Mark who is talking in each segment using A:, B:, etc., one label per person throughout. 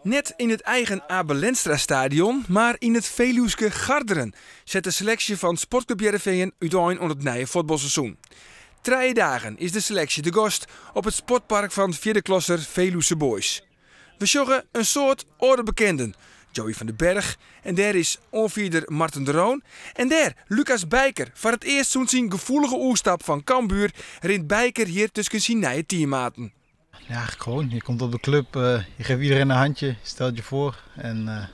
A: Net yn it eigen Abe Lenstra stadion, mar yn it Feluwske Garderen set de seleksje fan Sportclub Hearrenfean útein oan it nije fuotbalseizoen. 3 dagen is de seleksje te gast op it sportpark fan fjirdeklasser Veluwse Boys. We sjogge in soad âlde bekenden. Joey van den Berg en dêr is oanfierder Marten de Roon. En dêr Lucas Bijker. Foar it earst sûnt syn gefoelige oerstap fan Cambuur rint Bijker hjir tusken syn nije teammaten.
B: Ja, eigenlijk gewoon. Je komt op de club, je geeft iedereen een handje, stelt je voor en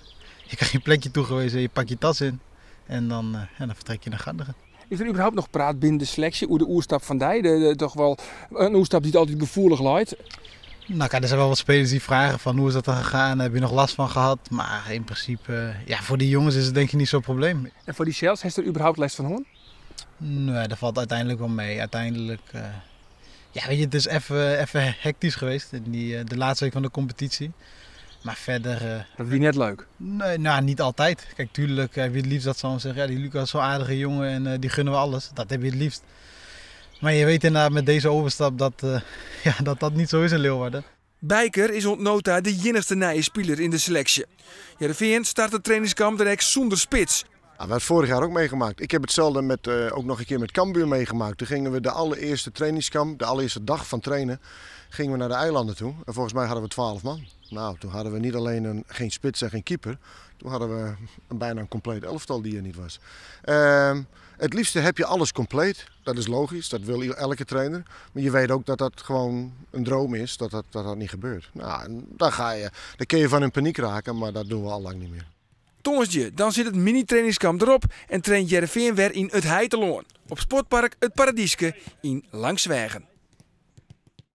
B: je krijgt je plekje toegewezen, je pakt je tas in en ja, dan vertrek je naar Garderen.
A: Is der überhaupt noch praat binnen de seleksje oer de oerstap fan dy? Dochs wol in oerstap dy't altyd gefoelich leit.
B: Nou, kijk, er zijn wel wat spelers die vragen van hoe is dat dan gegaan, heb je nog last van gehad? Maar in principe, ja, voor die jongens is het denk ik niet zo'n probleem.
A: En foar dysels, hast der überhaupt lêst fan hân?
B: Nee, dat valt uiteindelijk wel mee. Uiteindelijk, ja, weet je, het is even hectisch geweest in de laatste week van de competitie. Maar verder...
A: Dat wie net leuk?
B: Nee, nou, niet altijd. Kijk, tuurlijk heb je het liefst dat ze dan zeggen, ja, die Lucas is zo'n aardige jongen en die gunnen we alles. Dat heb je het liefst. Maar je weet inderdaad met deze overstap ja, dat dat niet zo is in Leeuwarden.
A: Bijker is oant no ta de iennichste nije spiler yn de seleksje. Hearrenfean start it trainingskamp direkt sûnder spits.
C: Ja, we hebben het vorig jaar ook meegemaakt. Ik heb hetzelfde ook nog een keer met Cambuur meegemaakt. Toen gingen we de allereerste trainingskamp, de allereerste dag van trainen, gingen we naar de eilanden toe. En volgens mij hadden we 12 man. Nou, toen hadden we niet alleen geen spits en geen keeper. Toen hadden we bijna een compleet elftal die er niet was. Het liefste heb je alles compleet. Dat is logisch, dat wil elke trainer. Maar je weet ook dat dat gewoon een droom is, dat dat niet gebeurt. Nou, en daar kun je van in paniek raken, maar dat doen we al lang niet meer.
A: Tongersdei, dan sit it mini-trainingskamp derop en traint Hearrenfean wer yn it heitelân. Op sportpark Het Paradyske yn Langsweagen.